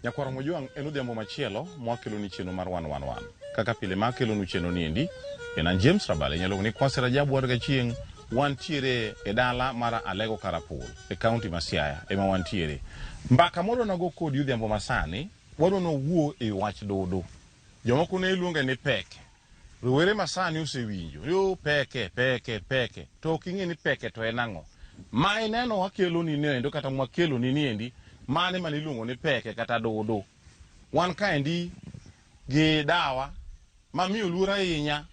Nyakwar Mojwang' en odhiambo machielo mwakeloni chenro mar wan wan wan. Kaka pile ma akelonu chenro ni endi, en an James Rabale, inyalo luongo ni Kwasi Rajabu Wuod Gachieng'. Wantiere e dala mar Alego Karapul e kaunti ma Siaya ema wantiere. Mbaka mwadwa nago kodi odhiambo masani, wadwa nwawuo e wach dodo. Jomoko ne luonge ni peke. Rowere masani osewinjo ni "Oh, peke, peke, peke. To ok ing'e ni peke to en ang'o. Ma ineno wakeloni ni endo kata mwakeloni ni endi, mane mane iluongo ni peke kata dodo. Wan kaendi gi dawa mamiyo luor ahinya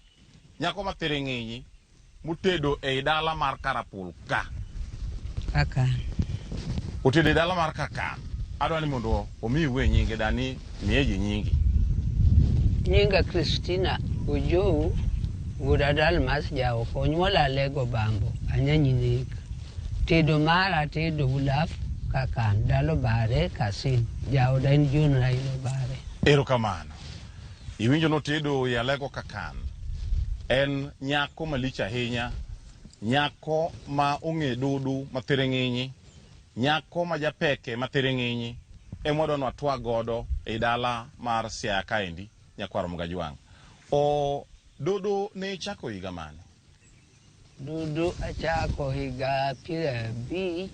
nyako ma thiring'inyi motedo ei dala mar Karapul ka. Kakan. Otedo e dala mar Kakan. Adwa ni mondo omi iwe nyinge dani miye ji nyingi. Nyinga Christina Ojou wuod Adalmas Jaoko onyuola Alego Bambo Anyanyi Nek. Tedo mara tedo Ulaf Kakan dalo Bare Kasin jaoda en John Raila Bare. Erokamano. Iwinjo notedo e Alego Kakan. En nyako malich ahinya, nyako ma ong'e dudu ma thiring'inyi, nyako ma japeke ma thiring'inyi ema wadwa ni watwag godo ei dala mar Siaya kaendi, nyakwar Mgajwang'. O dodo ne ichako higa mane? Dudu achako higa 50,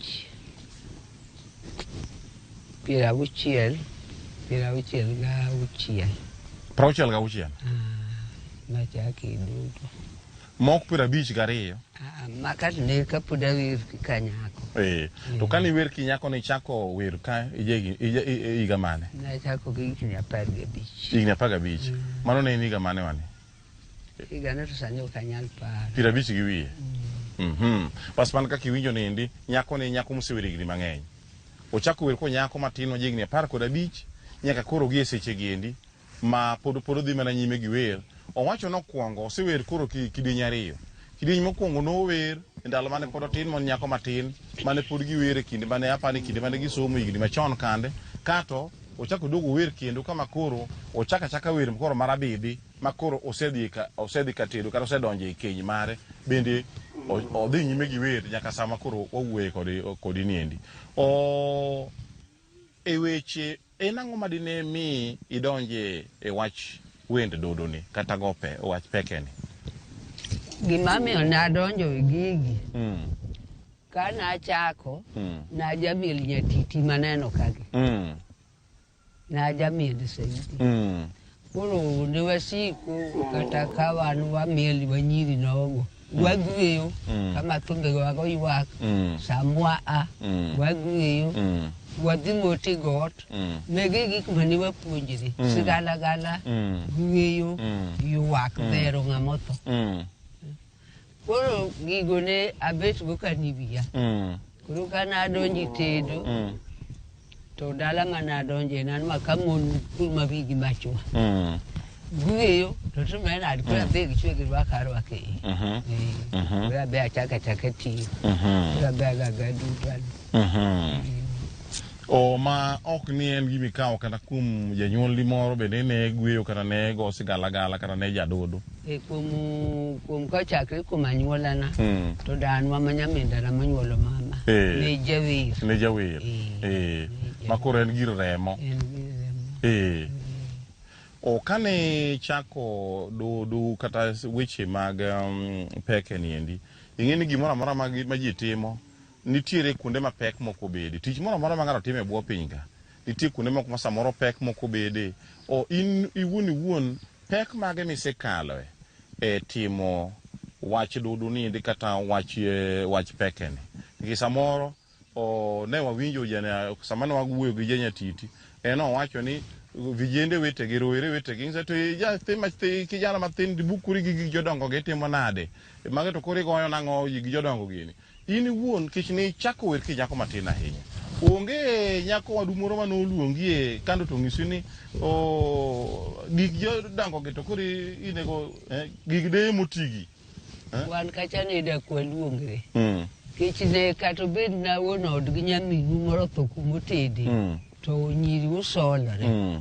60, 66. 66. Nachako e dudu. Mok 52. Maka to ne kapod awer kanyako. To kane iwer kinyako ne ichako wer ka higa mane? Nachako gi higni 15. Higni 15. Mano ne en higa mane wani? Higano to sani ok anyal paro. 50 gi wiye. Bas man kaka iwinjo nindi, nyako ni nyako mosewero higni mang'eny. Ochako wer konyako matin ma higni 15 nyaka koro gi e seche gi endi ma pod pod odhi mana nyime gi wer. Owacho nokwongo osewer koro kidieny ariyo. Kidieny mokwongo nower e ndalo mane pod otin mon nyako matin mane pod giwer e kinde mane apani kinde mane gisomo higni machon kande. Kato ochako oduogo ower kendo kama koro ochako achaka wer koro mar abidhi ma koro osedhi ka tedo kata osedonjo e keny mare bende odhi nyime gi wer nyaka sama koro wawuoye kodi niendi. O e weche en ang'o ma dine mi idonje e wach wend dodo ni kata go pe wach peke ni? Gima miyo nadonjo e gigi ka nachako najamiel nyatiti maneno kagi. Najamiel saidi. Koro ne wasiko kata ka wan wamiel wanyiri nogo. Wagweyo kama thumbe wago ywak. Samwa a wagweyo. Wadhi moti got. Magi gik mane wapuonjre. Sigalagala, gweyo, ywak, dhero ng'ama otho. Koro gigo ne abet go ka ni wiya. Koro ka nadonjo e tedo, to dala mane adonje ne an ma ka mon pur ma wigi machwa. Gweyo to timore nade koro abe gichwe girwaka arwaka e iye. Koro abe achako achaka tiyo. Koro abe agaga duto. O ma ok ni en gima ikawo kata kuom janyuolni moro bende ne gweyo kata ne go sigalagala kata ne jadodo. E kuom kochakre kuom anyuolana to danwa ma nyamindana monyuolo mama ne jawer. Ne jawer. Ma koro en gir remo. En gir remo. O kane chako dodo kata weche mag peke niendi, ing'e ni gimoro amora ma ji timo nitiere kuonde ma pek moko bede. Tich moro amora ma ng'ato timo e bwo piny ka, nitie kuonde moko ma samoro pek moko bede. O in iwuon iwuon pek mage misekaloe e timo wach dodo niendi kata wach peke ni? Nikech samoro o ne wawinjo jana sama ne wawuoyo gi janyatiti, en owacho ni vijende wetegi, rowere wetegi, nyiso to nyathi matin, kijana matin dibukuri gi gik jodongo gi itimo nade? Mage to koro igoyo nang'o gi jodongo gini? In iwuon kech ne ichako wer kinyako matin ahinya. Onge nyako wadu moro mane oluongie kando to onyisi ni gik jodongo gi to koro inego gik deye motigi. Wan kacha ne dak waluongre. Kech ne kata obed na wuon od gi nyaminu moro otho kumotede to nyiri usolore.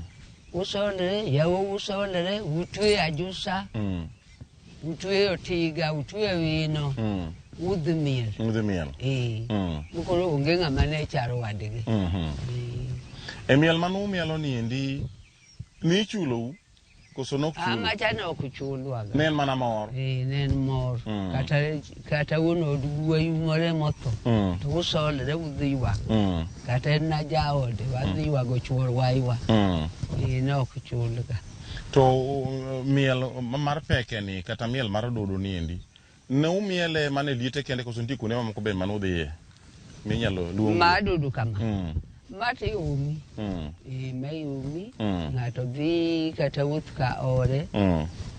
Usolore, yawo usolore, utweyo ajusa. Utweyo tiga, utweyo wino, udhi miel. Udhi miel. Koro onge ng'ama ne charo wadgi. E miel manumielo niendi nichulou koso nok Ah, chulu? macha ne ok chulwaga. Ne en mana mor. Eh, ne en mor. Mm. Kata wuon od wuoyi moro emotho to usolre udhi ywak. Kata en na jaode wadhi ywago chuor waywa. Eh, ne ok chulga. To miel mar peke ni kata miel mar dodo niendi ne umiele mana e liete kende koso nitie kuonde mamoko be manudhiye minyalo luongu? Ma dodo kama. Ma to iomi. Eh, ma iomi. Ng'ato dhi kata wuoth ka ore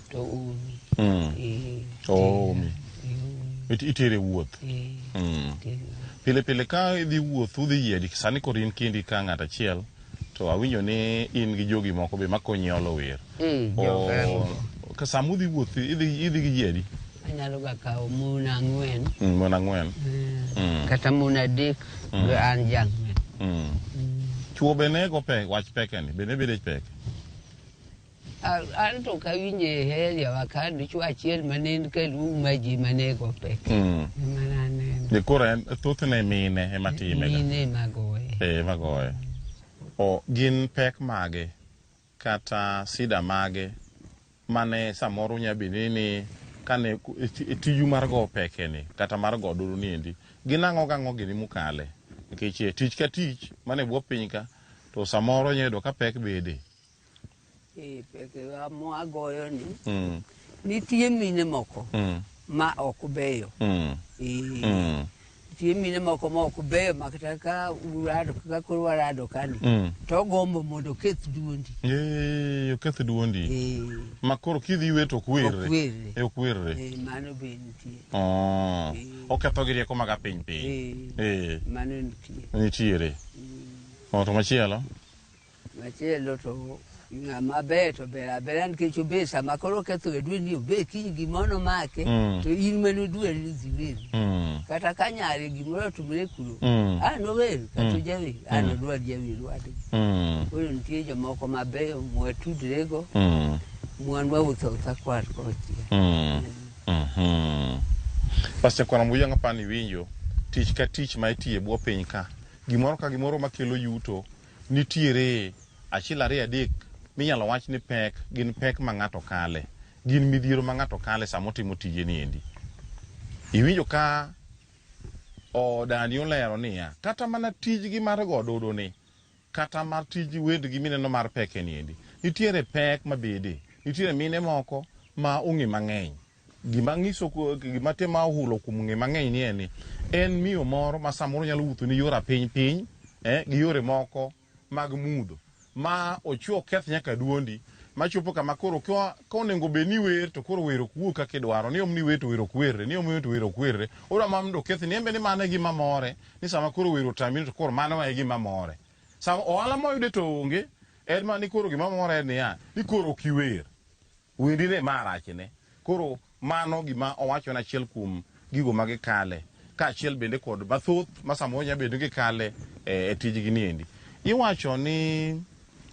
to omi. Eh, Oomi. eh, omi. Itere wuoth. Eh, itere wuoth. Pile pile ka idhi wuoth udhi yiedi sani koro in kendi ka ng'at achiel to awinjo ni in gi jogi moko be makonyi olo wer. Eh, joga Ka sama udhi wuoth idhi gi ji adi? Anyalo ga kawo mon ang'wen. Mon ang'wen. Kata mon adek gi an ja ang'wen. Chuo be ne go pek wach peke ni be ne bedo e pek? An to ok awinjo e area wa ka dichuo achiel mane en kaluo ma ji mane go pek. Ema naneno. De koro en thothne mine ema time ga. Mine ema goye. Eh, ema goye. O gin pek mage kata sida mage mane samoro nya bedo ni kane tiju mar go peke ni kata mar go dodo ni endi gin ang'o gang'o gini mukale nikech tich ka tich mane bwo piny ka to samoro inya yudo ka pek bede. Eh, pekewa mwagoyo ni nitie mine moko ma ok beyo. Eh, nitie mine moko ma ok beyo ma kata ka urado kaka koro warado kani to ogombo mondo oketh duondi. Eh, oketh duondi. Eh, Ma koro kidhi wer to ok werre. Ok werre. Eh, ok werre. Eh, mano be nitie. Oh. Eh. Oketho gi rieko mag piny piny. Eh, Eh, mano nitie. nitiere. Oh, to machielo? Machielo to ng'ama ber to ber abera nikech obe sama koro oketho e dwendi obe kiny gimoro nomake to in mane odwari ni dhi wer. Kata ka nyare gimoro otimore kuro, an ower kata ojawer, an odwar jawer wadgi. Koro nitie jomoko mabeyo mwatudrego, mwan wawuotho awuotha kwar kochiel. Pastor Kwara Mbuya ng'apani winjo tich ka tich ma itiyo e bwo piny ka gimoro ka gimoro makelo yuto nitiere achiel ariyo adek minyalo wach ni pek gin pek ma ng'ato kale gin midhiero ma ng'ato kale sama otimo tije ni endi. Iwinjo ka Dani olero niya kata mana tijgi mar go dodo ni kata mar tij wendgi mineno mar peke ni endi nitiere pek mabede nitiere mine moko ma ong'e mang'eny. Gima ng'iso gima tema ohulo kuom ng'e mang'eny ni en ni en miyo moro ma samoro nyalo wuotho ni yore piny piny gi yore moko mag mudho ma ochuo keth nyaka duondi machopo kama koro ka onego bed ni wer to koro wer ok wuog kaka idwaro ni om ni wer to wer ok werre ni om wer to wer ok werre odwa mana mondo oketh ni en be ni mano e gima more ni sama koro wer otami to koro mano e gima more sama ohala moyude to onge en mana ni koro gima more en niya ni koro ok iwer wendi ne ma rachne koro mano gima owacho en achiel kuom gigo ma gikale kaachiel bende kod mathoth ma samoro nyalo bedo ni gikale e tijgi ni endi. Iwacho ni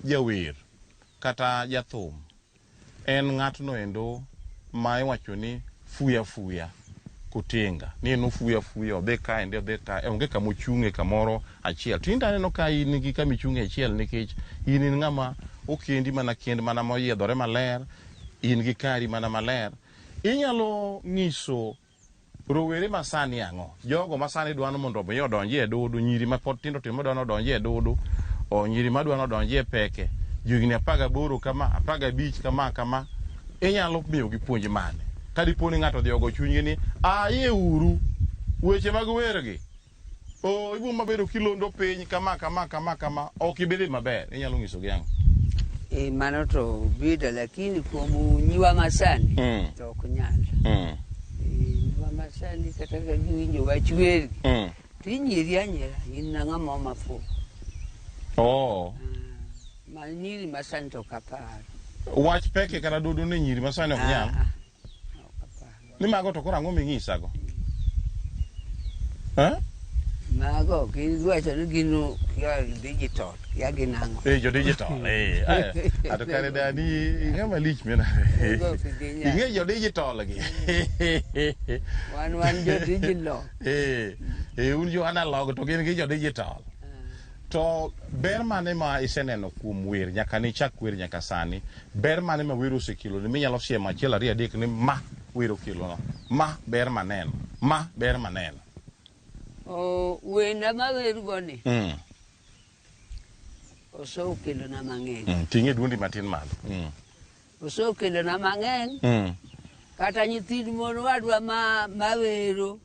jawer kata jathum en ng'atno endo ma iwacho ni fuya fuya kotenga ni en ofuya fuya odhi kaendi odhi ka onge kama ochung'e kamoro achiel. To in to aneno ka in gi kama ichung'e achiel nikech in in ng'ama okendi mana kend mana moyiedhore maler in gi kari mana maler. Inyalo ng'iso rowere masani ang'o? Jogo masani dwaro mondo mi odonji e dodo, nyiri mapod tindo tindo madwa ni odonji e dodo, o nyiri madwa ni odonji e peke, johigni 18 kama, 15 kama kama, inyalo miyogi puonj mane? Ka dipo ni ng'ato odhi ogo chunygi ni aye uru weche mag wergi o ibo mabedo kilondo piny kama kama kama kama ok ibede maber inyalo nyisogi ang'o? Eh, mano to bida lakini kuom nyiwa masani to ok nyal. Eh, nyiwa masani kata ka giwinjo wach wergi to inyieri anyiera in na ng'ama omafuwo. Oh. Ma nyiri masani to ok apar. Wach peke kata dodo ne nyiri masani ok nyal. Ah, ok apar. Ni mago to koro ang'o ming'isago? Eh? Mago gin giwacho ni gin kia digital, kia gin ang'o. Eh, jo digital. Eh, eh. Ato kare dani ing'ama lich mina. Mago ok ginyal. Ing'e jo digital gi. Wan jo digital. Eh, eh, un jo analog to gin gi jo digital. To ber mane ma iseneno kuom wer nyaka ne ichak wer nyaka sani? Ber mane ma wer osekeloni minyalo siemo achiel ariyo adek ni ma wer okelona, ma ber maneno, ma ber maneno? O, wenda mawergo ni osekelona mang'eny. Ting'e duondi matin malo. Osekelona mang'eny. Kata nyithind mon wadwa ma mawero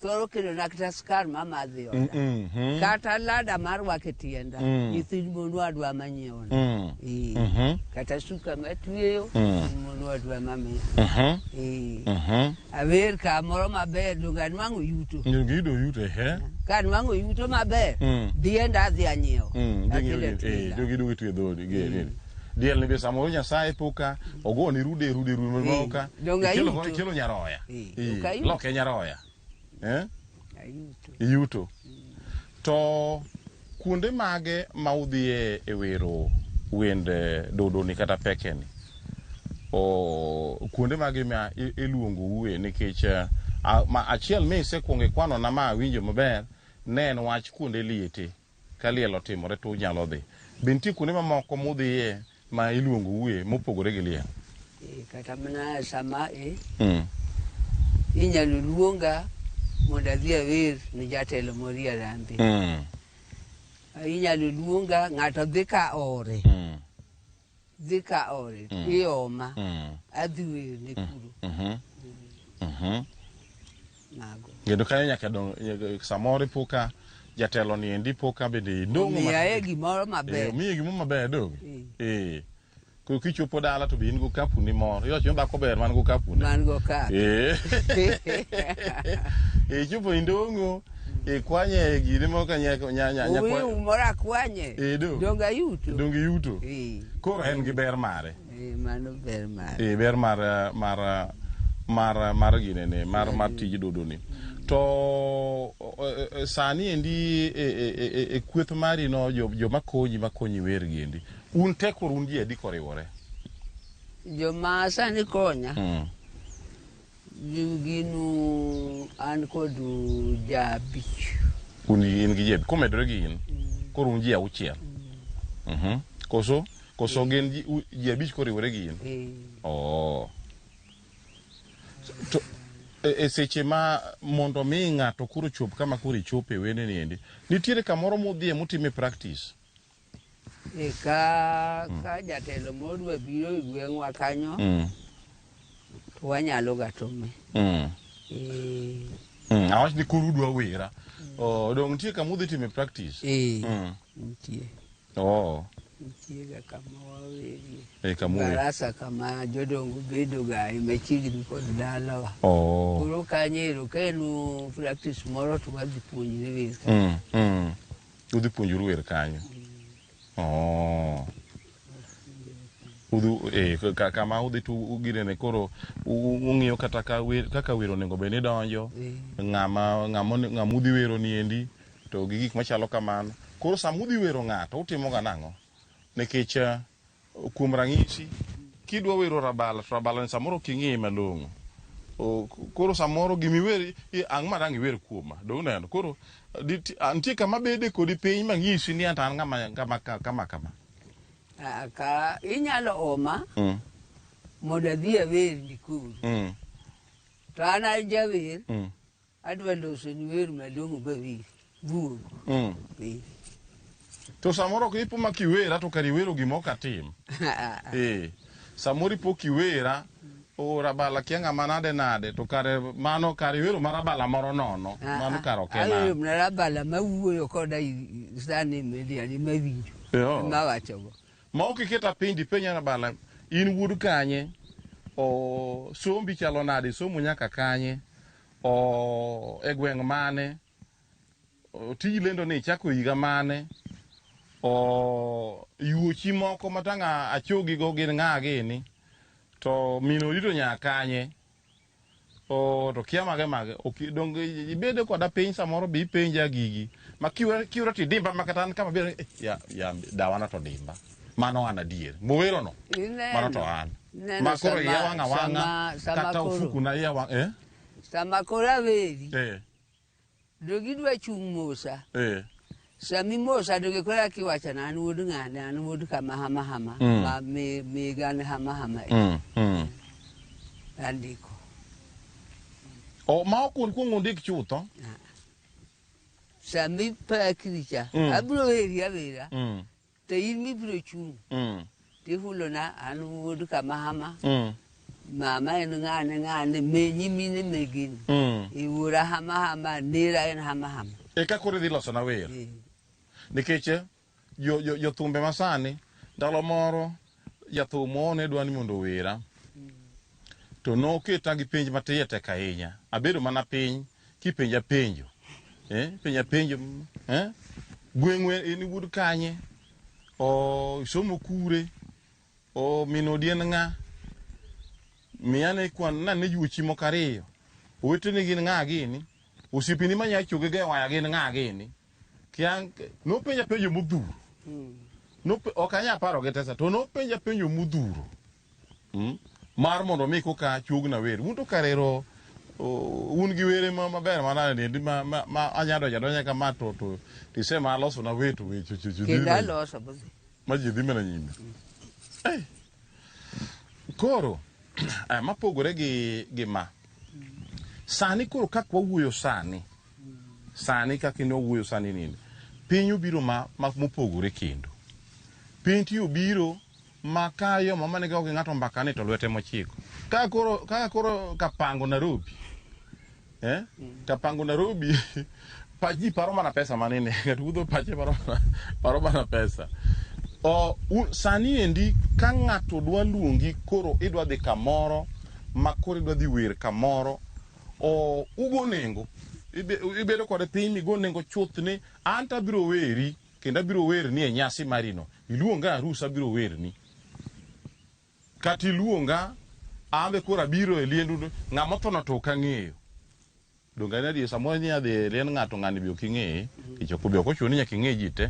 thoro kelona kata skar mamadho e oda. Kata lada marwako e tienda. Nyithind mon wadwa manyiewona. Ee. Kata suka matweyo, nyithind mon wadwa mamiya. Ee. Awer kamoro maber donge anwang'o yuto. Giyudo yuto ehe. Ka anwang'o yuto maber, dienda adhi anyiewo. Akelo e twela. Jogi duogo twe dhodi. Diel ni be samoro Nyasaye poka ogoni rude rude rude moko ka. Donge Ikelo ayuto. ikelo nyaroya. Eh, Eh, ok ayuto. Loke nyaroya. Eh? Ayuto. Iyuto. To kuonde mage ma udhiye e wero wend dodoni kata pekeni? O kuonde mage ma iluongoue nikech ma achiel mi isekuongo ikwanona ma awinjo maber ne en wach kuonde liete. Ka liel otimore to unyalo dhi. Be nitie kuonde mamoko mudhiye ma iluongoue mopogore gi liel? Eh, kata mana sama e inyalo luonga mondo adhi awer ne jatelo moro e Harambee. Inyalo luonga ng'ato dhi ka ore. Dhi ka ore ioma adhi wer ne kuro. Mago. Kendo kanyo nyaka dong samoro ipo ka jatelo ni endi po ka bende indong'o Omiyae gimoro maber. Omiye gimoro maber donge? Eh. Koro kichopo dala to be in go kapu ni moro. Iwacho ni dhako ber man go kapu ne. Man go kapu. Eh. Ichopo indong'o ikwanye gine moro ka nya nya nya Uwiu moro akwanye. Eh, do. Donge ayuto. Donge yuto. Eh. Koro en gi ber mare. Eh, mano ber mare. Eh, ber mar mar mar mar ginene mar mar tij dodo ni. To sani endi e kweth mari no joma konyi makonyi wer gi endi. Un te koro un ji adi koriwore? Joma sani konya. Gin an kod ja abich. Un in gi ji abich. Komedore gi in. Koro un ji auchiel. Koso koso gin ji abich koriwore gi in. Oh. To e seche ma mondo mi ng'ato koro chop kama koro ichope wende ni endi, nitiere kamoro mudhiye mutime practice? E ka jatelo moro dwa biro e gweng'wa kanyo, to wanyalo ga tome. E, Awach ni koro udwa wera. Oh, dong nitie kama udhi time practice? E, nitie. Oh. Nitie ga kama wawerie. E kama uwe. Barasa kama jodongo bedo ga e machiegni kod dalawa. Oh. Koro kanyo ero ka en practice moro to wadhi puonjre wer ka. Udhi puonjoru wer kanyo. Oh. Udhi kama udhi to ugirene koro ung'iyo kata ka wer, kaka wer onego bed ni donjo. Ng'ama ng'ama ng'ama udhi wero ni endi to gi gik machalo kamano. Koro sama udhi wero ng'ato utimo ga nang'o? Nikech kuom ranyisi kidwa wero rabala to rabala ni samoro ok ing'iye malong'o. Koro samoro gimiwer ang' ma dang' iwer kuoma. Dong uneno koro nitie kama bede kodi piny mang'isi ni anta an ng'ama kama kama kama. Ka inyalo oma mondo adhi awer ni koro. To an an jawer, adwa loso ni wer malong'o bawer. Buog. To samoro ok ipo ma kiwera to kar iwero gima ok atim. Samoro ipo kiwera o rabala kia ng'ama nade nade to kare mano kar iwero mar rabala moro nono. Mano kar ok en Awero an. mana rabala mawuoyo koda sani media ni mawinjo. Mawachogo. Ma ok iketa piny dipenja rabala in wuod kanye? O sombi chalo nade? Somo nyaka kanye? O e gweng' mane? O tij lendo ni ichako higa mane? O yuochi moko matang' achogi go gin ng'a gini? To min odi to nyaka kanye? O to kia mage mage? Ok dong ibedo koda piny samoro be ipenja gigi. Ma kiwera to idimba ma kata an kama ber ya dawana to dimba. Mano an adier. Mowero no. Mano to an. Ma koro iya wang' awang'a kata ofuku na iya wang' eh? Sama koro aweri, do gidwa chung' mosa. Sami mosa donge koro akiwacho na an wuod ng'ane, an wuod kama hama hama, ma mega an hama hama andiko. O, ma ok un kuong undik chutho. Sami pakri cha, abiro weri awera, to in mibiro chung' tihulona an wuod kama hama, mama en ng'ane ng'ane, me nyimine megini. Iwuora hama hama, nera en hama hama. Eka koro idhi loso na wer. Nikech jothumbe masani, ndalo moro jathum moro ne dwa ni mondo owera. To noketa gi penj matiye tek ahinya. Abedo mana piny kipenja penjo. Penja penjo. Gweng'we in wuod kanye? O isomo kure? O min odi en ng'a? Miya ne kwan na ne juochi moko ariyo. Oweteni gin ng'a gini? Osiepeni manya choge go e waya gin ng'a gini? Kia nopenja penjo modhuro. Ok anyal paro gi tesa to nopenja penjo modhuro. Mar mondo mi koka chuogna wer. Un to karero un gi were maber manade ni ma anya donjo adonja kama to tisema aloso na wer to weche Kendo aloso bodhi. Ma ji dhi mana nyime. Koro mapogore gi ma. Sani koro kaka wawuoyo sani. Sani kaka ne wawuoyo sani nini. Piny obiro ma mopogore kendo. Piny ti obiro ma kayo mama ne go gi ng'ato mbaka ni to lwete mochiko. Kaka koro kapango Nairobi. Kapango Nairobi pach ji paro mana pesa manene. Ng'ato wuotho pache paro mana pesa. Sani endi ka ng'ato dwa luongi koro idwa dhi kamoro ma koro idwa dhi wer kamoro o ugo nengo. Ibedo kode piny migo nengo chuth ni an to abiro weri kendo abiro werni e nyasi marino. Iluonga arus abiro werni. Kata iluonga an be koro abiro e liendu ng'ama othono to ok ang'eyo. Donge en adier samoro inya dhi e liend ng'ato ng'ani be ok ing'eye nikech ok ochuno ni nyaka ing'e ji te.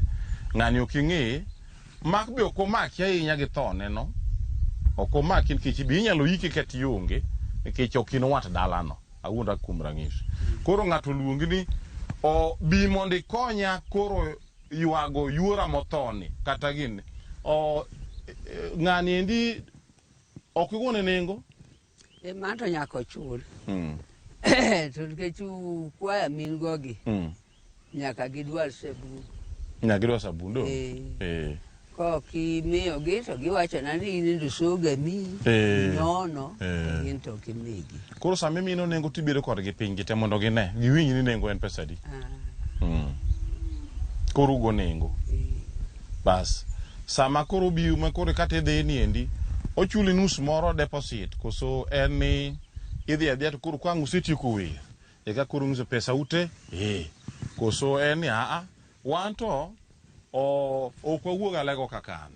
Ng'ani ok ing'eye mak be ok omaki ahinya gi thone no. Ok omaki nikech be inyalo ike kata ionge nikech ok in wat dalano. Awuonda kuom ranyisi. Koro ng'ato oluongi ni bi mondo ikonya koro ywago yuora mothoni kata gini. Ng'ani endi ok igone nengo? Mano to nyaka ochul. To nikech ukwaya min gogi, nyaka gidwar sabun. Nyaka gidwar sabun do? Kok imiyogi to giwachona ni in endo soga miyi, nyono, to gin to ok imigi. Koro sama imino nengo tibedo kodgi piny gi te mondo gine, giwinj ni nengo en pesa adi. Koro ugo nengo. Bas, sama koro obiyo ma koro kata idhi ni endi, ochuli nus moro deposit, koso en ni idhi adhiya to koro ka ang' usetieko wer, eka koro ung'iso pesa ute, koso en ni aa, wan to ok wawuog alego kaka an.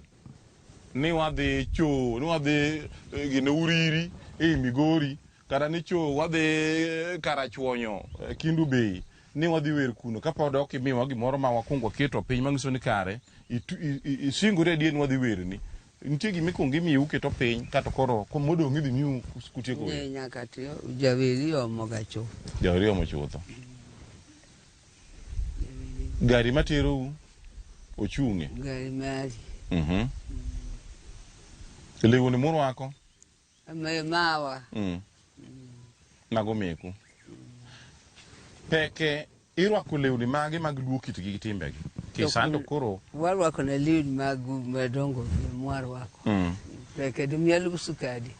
Ni wadhi cho, ni wadhi gine Uriri, ei Migori, kata ni cho wadhi Karachuonyo, Kendu Bay, ni wadhi wer kuno. Kapod ok imiwa gimoro ma wakwongo waketo piny manyiso ni kare, isingori adier ni wadhi werni. Nitie gima ikwongo imiyo uketo piny, kato koro modong' idhi miu kutieko wer. Ne, nyaka to jawer iomo ga chuth. Jawer iomo chutho. Gari materou ochung'e? Gari mari. Lewni murwako? Mawa. Mago meku. Peke irwako lewni mage mag luo kitgi gi timbegi? Kisando koro warwako na lewni mag madongo mwarwako. Peke dimiel sukadi.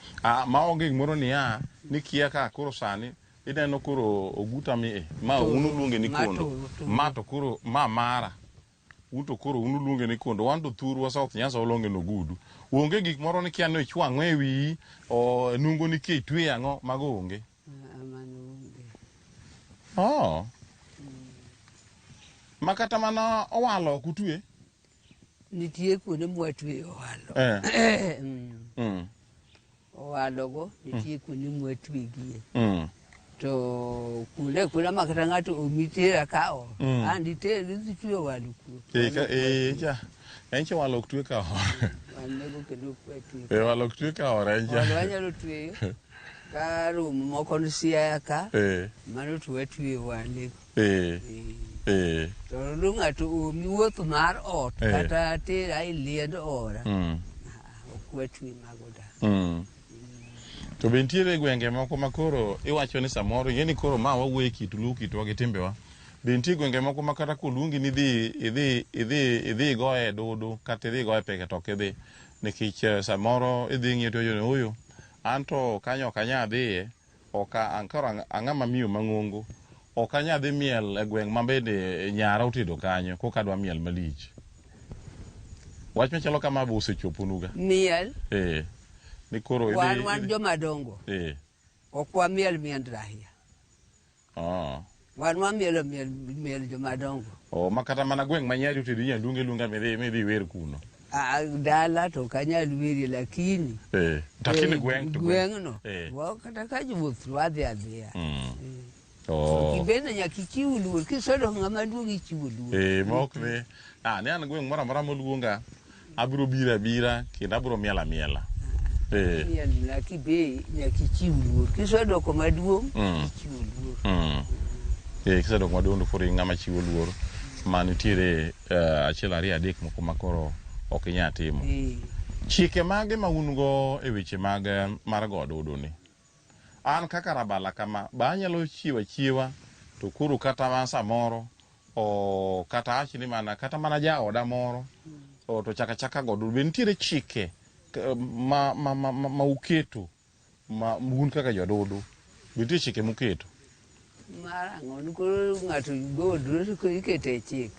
Maonge gimoro niya ni kia ka koro sani ineno koro oguta mi ma unu luonge ni kondo. Ma to koro ma mara. Un to koro unu luonge ni kondo. Wan to thurwa South Nyanza waluonge ni ogudu. Onge gik moro ni kia no ichwang'o e wiyi, o nungo ni kia itwe ang'o, mago onge. Mano onge. Ma kata mana owalo ok utwe? Nitie kuonde mwatwe owalo. Owalogo nitie kuonde mwatwegie. To kuonde kuonde ma kata ng'ato omitera ka o, an diter idhi twe owalo kuo. Cha. En cha owalo ok twe ka o. Wan nego kendo ok watwe. Owalo ok twe ka o, en cha. Owalo wanyalo tweyo. Ka romo moko ni Siaya ka, mano to watweyo wandiko. To lu ng'ato omi wuoth mar ot kata tera e liend ora. Ok watwe mago da. To be nitiere gwenge moko ma koro iwacho ni samoro ing'e ni koro ma wawuoye kit luo kitwa gi timbewa. Be nitie gwenge moko ma kata koluongi ni idhi igoye dodo kata idhi igoye peke to ok idhi nikech samoro idhi ng'iyo to iwacho ni ooyo an to kanyo ok anyal dhiye ok koro ang'ama miyo mang'ongo ok anyal dhi miel e gweng' ma bende nyara otedo kanyo koka adwa miel malich. Wach machalo kama be osechoponuga? Miel? Ni koro wan joma dongo. Ok wamiel miend rahia. Wan wamielo miel joma dongo. Ma kata mana gweng' ma nyari otedo inyal luongi aluonga midhi wer kuno. Dala to ok anyal werie lakini. Lakini gweng' to gweng'no. Kata ka jowuoth wadhi adhiya. Kibende nyaka ichiw luor, kisedok ng'ama duong' ichiwo luor. Ma ok ni, ni an gweng' moro amora moluonga, abiro biro abira kendo abiro miel amiela. Miel lakini nyaka ichiw luor. Kisedoko maduong' ichiwo luor. Kisedoko maduong' to koro in ng'ama chiwo luor ma nitiere achiel ariyo adek moko ma koro ok inyal timo. Chike mage ma un go e weche mag mar go dodo ni? An kaka rabala kama, ba anyalo chiewa chiewa to koro kata ma samoro kata awach ni mana kata mana jaoda moro to chaka chaka go dodo. Be nitiere chike ma uketo ma un kaka jododo? Be nitie chike muketo? Mar ang'o? Koro ng'ato go dodo to ikete chik.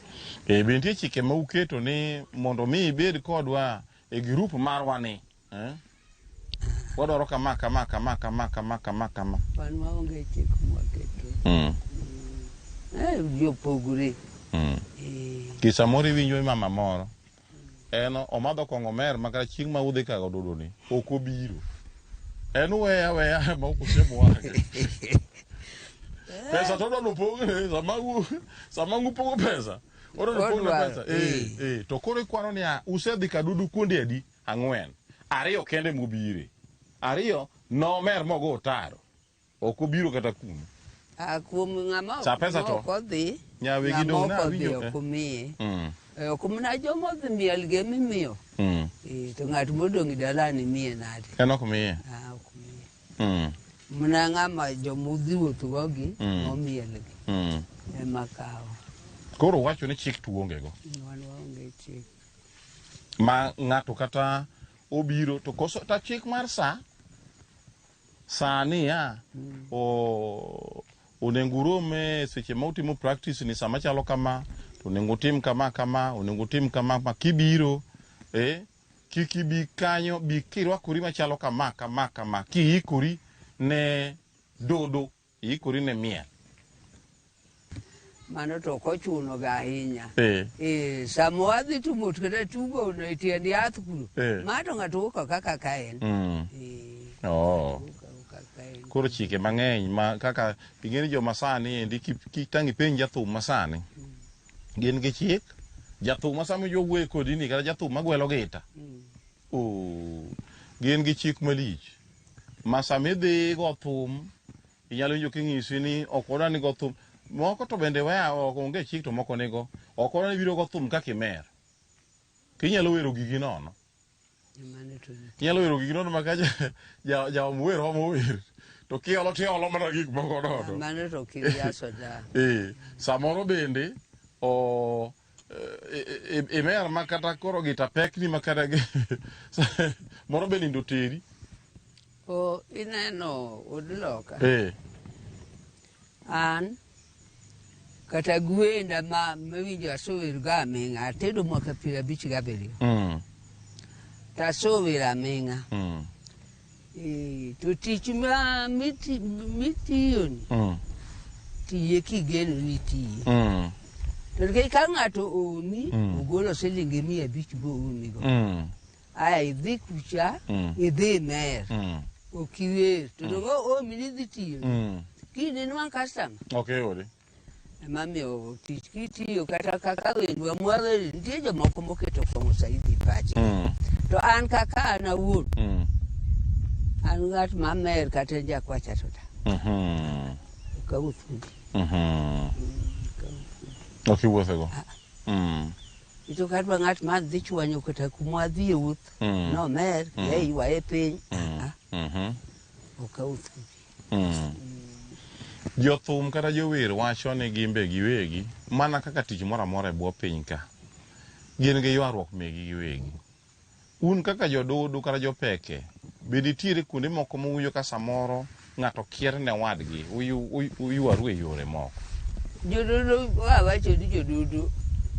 Be nitie chike ma uketo ni mondo mi ibed kodwa e grup marwa ni? Wadwaro kama kama kama kama kama kama kama. Wan waonge chik mwaketo. Jopogore. Ki samoro iwinjo mama moro en omadho kong'o mer ma kata chieng' ma udhi kago dodo ni ok obiro. En uweya aweya ma ok osiemo wang'e. Pesa to odwaro pogne sama upogo pesa. Odwaro pogne pesa. To koro ikwano niya usedhi kadudu kuonde adi? 4. 2 kende mobire. 2 nomer mogo otaro. Ok obiro kata kuno. Kuom ng'ama ok odhi. Nyawegi dong' na winjo. Ok omiye. Ok mana joma odhi miel gi emimiyo. To ng'at modong' e dalani miye nade? En ok miye. Ok miye. Mana ng'ama joma odhi wuothogo gi momielgi. Ema kawo. Koro wacho ni chik to uonge go. Wan waonge chik. Ma ng'ato kata obiro to koso ta chik mar sa sani ya onego urom e seche ma utimo practice ni sama chalo kama to onego utim kama kama onego utim kama ma kibiro kik ibi kanyo bi kirwakori machalo kama kama kama kiikori ne dodo iikori ne miel. Mano to ok ochuno ga ahinya. Sama wadhi tugo kata tugo e tiend yath kuno. Ma to ng'ato wuok kaka ka en. Koro chike mang'eny ma kaka ing'e ni joma sani endi kitang' ipenj jathum masani. Gin gi chik. Jathum ma sama jowuoye kodi ni kata jathum magwelo gita. Gin gi chik malich. Ma sama idhi go thum inyalo winjo king'isi ni ok wadwa ni go thum. Moko to bende weya ok onge chik to moko nigo. Ok wadwa ni biro go thum kaka imer. Kinyalo wero gigi nono. Inyalo wero gigi nono ma ka jaom wer omo wer. To kiolo tiolo mana gik moko nono. Mano to kiriaso da. Samoro bende imer ma kata koro gita pekni ma kata moro be nindo teri. Ineno od loka. An kata gwenda ma mawinjo asower ga aming'a atedo mwaka 57. To asower aming'a. To tich ma mitiyoni tiye kigeno ni tiye. To nikech ka ng'ato oomi ogolo silingi 500 boomigo. Aya idhi kucha idhi imer. Ok iwer. To donge oomi ni idhi tiyo. Kiny inwang' customer. Ok iyudi. Emamiyo tich kitiyo kata kaka wendwa mwaweri nitie jomoko moketo kong'o saidi e pachgi. To an kaka an awuon. An An ng'at mamer kata en jakwacha to ta. Ok awuoth kodi. Ok iwuothego. To kadwa ng'at ma dhi chwanyo kata kuma wadhi e wuoth, nomer, e ywaye piny. Ah, ok awuoth kodi. Jothum kata jower wacho ni gimbe giwegi mana kaka tich moro amora e bwo piny ka gin gi ywaruok megi giwegi. Un kaka jododo kata jopeke, be nitiere kuonde moko muwinjo ka samoro ng'ato kier ne wadgi, uywaru e yore moko? Jododo wawacho ni jododo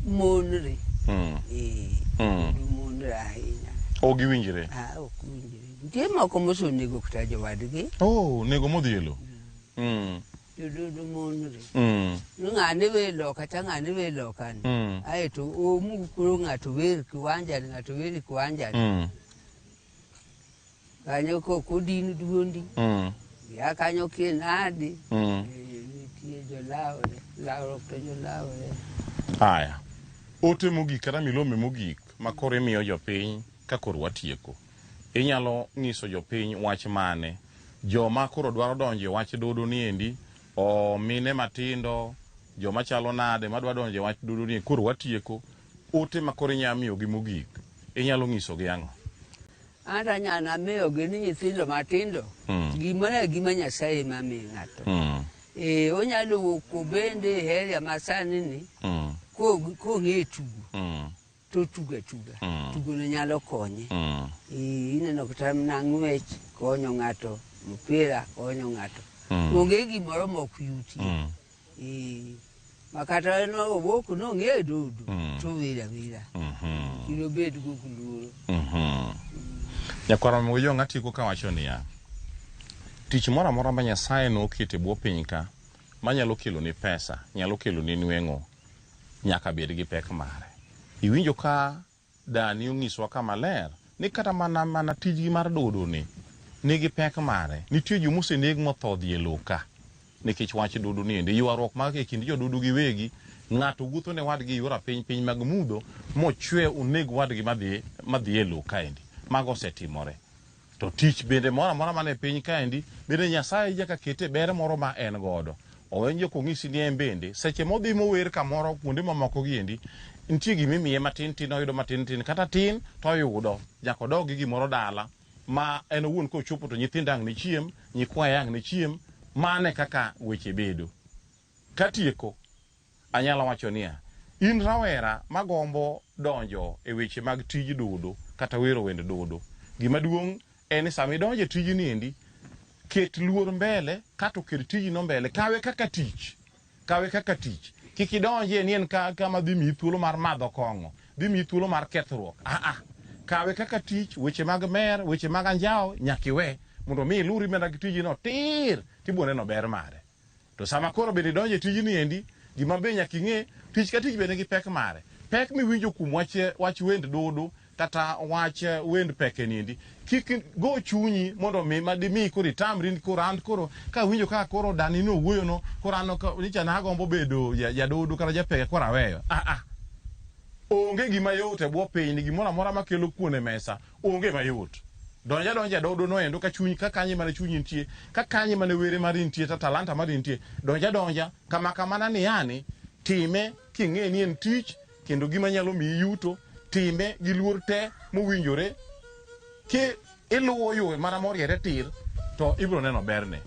monre. Ee, jododo monre ahinya. Ok giwinjre? Ah, ok winjre. Nitie moko mosenego kata jowadgi. Oh, nego modhielo. Jododo monre. Ni ng'ane wer loka cha ng'ane wer loka ni. Aeto omu koro ng'ato wer kiwanja ni ng'ato wer kiwanja ni. Kanyo kok odin duondi. Ya kanyo kinadi. Nitie jolawre, lawruok to jolawre. Aya. Ote mogik kata milome mogik ma koro imiyo jopiny ka koro watieko. Inyalo nyiso jopiny wach mane? Joma koro dwaro donjo e wach dodo niendi, o mine matindo, joma chalo nade madwa donjo e wach dodo ni koro watieko. Ote ma koro inyalo miyogi mogik, inyalo nyisogi ang'o? An to anyalo miyogi ni nyithindo matindo, gimoro agima Nyasaye ema miyo ng'ato. Onyalo wuok bende e area masani ni, kong'e tugo. To tugo atuga. Tugo no nyalo konye. Ineno kata mana ng'wech konyo ng'ato, mpira konyo ng'ato. Onge gimoro mok yutie. Ma kata en owuok nong'e dodo, to wer awera. Kik obed go gi luoro. Nyakwar Ramogi Ojwang' atieko kawacho niya, tich moro amora ma Nyasaye noketo e bwo piny ka manyalo keloni pesa, nyalo keloni nweng'o, nyaka bed gi pek mare. Iwinjo ka Dani onyiswa kama ler ni kata mana tijgi mar dodo ni nigi pek mare. Nitie joma oseneg motho dhi e lowo ka nikech wach dodo ni endi. Ywaruok mag e kind jododo giwegi, ng'ato wuotho ne wadgi e yor apiny piny mag mudho mochwe oneg wadgi madhi e lowo kaendi. Mago osetimore. To tich bende moro amora man e piny kaendi bende Nyasaye nyaka kete ber moro ma en godo. Owenjo kong'isi ni en bende seche modhi mower kamoro kuonde mamoko giendi nitie gima imiye matin tin oyudo matin tin kata tin to oyudo nyaka odog gi gimoro dala ma en owuon kochopo to nyithindo ang' ne chiem, nyikwaye ang' ne chiem. Mane kaka weche bedo. Katieko, anyalo wacho niya, in rawera magombo donjo e weche mag tij dodo kata wero wend dodo, gima duong' en ni sama idonjo e tijni endi, ket luor mbele kato ket tijno mbele, kawe kaka tich. Kawe kaka tich. Kik idonje ni en kama dhi miyi thuolo mar madho kong'o, dhi miyi thuolo mar kethruok. Kawe kaka tich, weche mag mer, weche mag anjawo, nyaka iwe mondo mi iluri mana gi tijino tir, tibiro neno ber mare. To sama koro bende idonjo e tijni endi, gima be nyaka ing'e, tich ka tich bende nigi pek mare. Pek miwinjo kuom wach wend dodo kata wach wend peke ni endi, kik go chunyi mondo mi madimi koro itamri ni koro an koro kawinjo kaka koro dani no wuoyo no, koro an nicha nagombo bedo jadodo kata japeke koro aweyo. Onge gima yot e bwo piny ni gimoro amora makelo kuon e mesa, onge mayot. Donja donja dodo no endo ka chuny, ka kanye mane chunyi nitie, ka kanye mane were mari nitie, ta talanta mari nitie, donja donja kama kamana ni yani, time king'e ni en tich kendo gima nyalo miyi yuto, time gi luor te mowinjore, ki iluwo yo mana moriere tir to ibiro neno berne.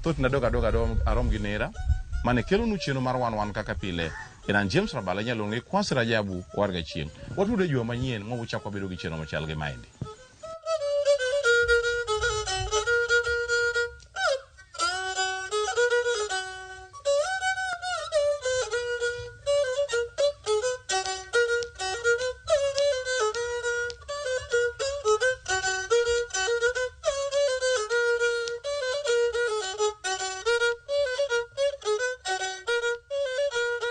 Thothne adog adoga arom gi nera mane kelonu chenro mar wan wan kaka pile. En an James Rabala, inyalo luonge Kwasi Rajabu Warga Chieng'. Watudre juma manyien ma wachako wabedo gi chenro machal gi maendi.